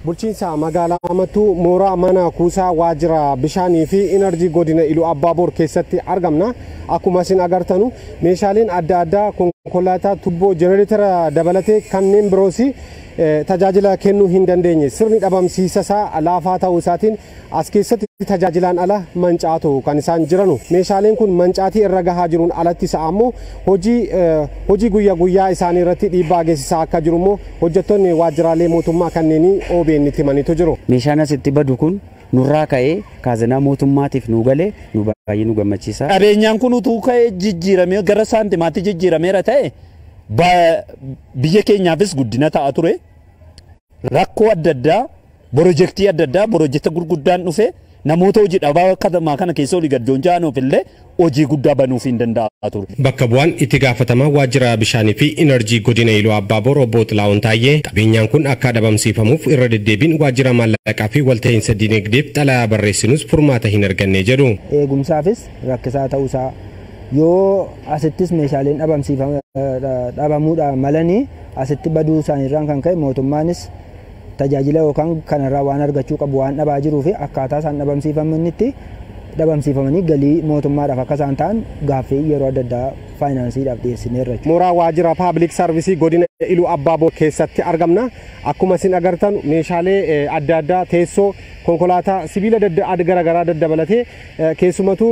Bulchiinsa magaalaa Mattuu mooraa mana kuusaa waajjira bishaanii fi inerjii godina Iluu Abbaaboor keessatti argamna. Akkuma isin agartanu meeshaaleen adda addaa konkolaataa tubboo jenereetara dabalatee kanneen biroos tajaajila kennuu hin dandeenye. Sirni dhabamsiisa isaa laafaa ta'uu isaatiin as keessatti tajaajilaan ala mancaatu kan isaan jiranu. Meeshaaleen kun mancaatii irra gahaa jiruun alatti isa ammoo hojii guyyaa guyyaa isaanii irratti dhiibbaa geessisaa akka jiru immoo hojjettoonni waajjiraalee mootummaa kanneenii OBN itti himaniitu jiru. Meeshaan asitti badu kun nurraa ka'ee kaazinaa mootummaatiif nu galee nu baay'ee nu gammachiisa. Qabeenyaan kun utuu ka'ee jijjiiramee gara saantimaatti jijjiirameera ta'e biyya keenyaafis guddina ta'a ture. Rakkoo adda addaa, pirojektii adda addaa, pirojekta gurguddaan dhufe namoota hojii dhabaa katamaa kana keessa olii gad joonja'anuuf illee hojii guddaa banuuf hin danda'a ture. Bakka bu'aan itti gaafatamaa waajjira bishaanii fi inerjii godina Iluu Abbaaboor obbo Xilaa'oon Taayyee qabeenyaan kun akka dhabamsiifamuuf irra deddeebiin waajjira maallaqaa fi walta'iinsa dinagdeef xalayaa barreessinus furmaata hin arganne jedhu. Eegumsaafis rakkisaa ta'uusaa yoo asittis meeshaaleen dhabamuudhaan malanii asitti baduu isaaniirraan kan ka'e mootummaanis tajaajila yookaan kanarraa waan argachuu qabu waan dhabaa jiruu fi akkaataa isaan dhabamsiifamanitti dhabamsiifamanii galii mootummaadhaaf akka isaan ta'an gaaffii yeroo adda addaa faayinaansiidhaaf dhiyeessineerra. Mooraa waajjira paabliik saarvisii godina Iluu Abbaaboor keessatti argamna. Akkuma isin agartan meeshaalee adda addaa teessoo konkolaataa sibiila garaagaraa daddabalatee keessumattuu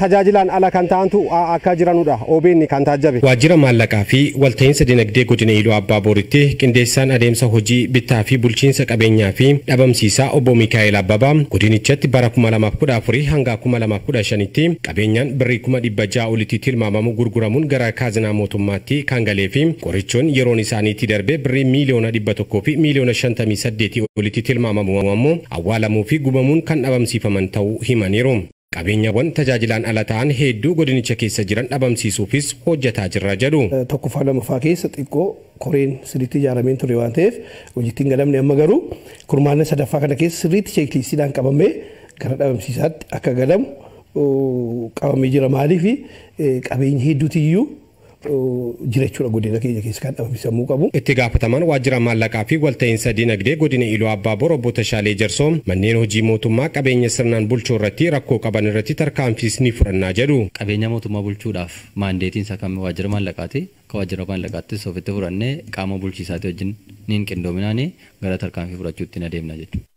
tajaajilaan ala kan ta'antu akka jiranudha OBN kan taajjabe. Waajjira maallaqaa fi walta'iinsa dinagdee godina Iluu Abbaabooritti qindeessaan adeemsa hojii bittaa fi bulchiinsa qabeenyaa fi dhabamsiisaa obbo Mikaa'el Abbabaa godinichatti bara 2014 hanga 2015tti qabeenyaan birrii 600 olitti tilmaamamu gurguramuun gara kaazinaa mootummaatti kan galee fi qorichoon yeroon isaaniitti darbee birrii miiliyoona 100 fi miiliyoona 58 olitti tilmaamamu ammoo awwaalamuu fi gubamuun kan dhabamsiifaman ta'uu himaniiru. Qabeenyawwan tajaajilaan ala ta'an hedduu godinicha keessa jiran dhabamsiisuufis hojjetaa jirra jedhu. Tokkoffaa lamaffaa keessa xiqqoo koreen sirriitti ijaarameen ture waan ta'eef hojiitti hin galamne amma garuu kurmaana sadaffaa kana keessa sirriitti cheekliistiidhaan qabamee gara dhabamsiisaatti akka galamu qabamee jira. Maaliif qabeenya hedduutiyyuu jira jechuudha godina keenya keessa kan dhabamsiisamuu qabu. Itti gaafatamaan waajjira maallaqaa fi walta'iinsa dinagdee godina Iluu Abbaaboor obbo Tashaalee Jarsoo manneen hojii mootummaa qabeenya sirnaan bulchuu irratti rakkoo qaban irratti tarkaanfiis ni fudhannaa jedhu. Qabeenya mootummaa bulchuudhaaf maandeetiin isaa kan waajjira maallaqaati. Akka waajjira maallaqaattis ofitti fudhannee qaama bulchiisaatii wajjin niin qindoominaanii gara tarkaanfii fudhachuutti ni adeemna jechuudha.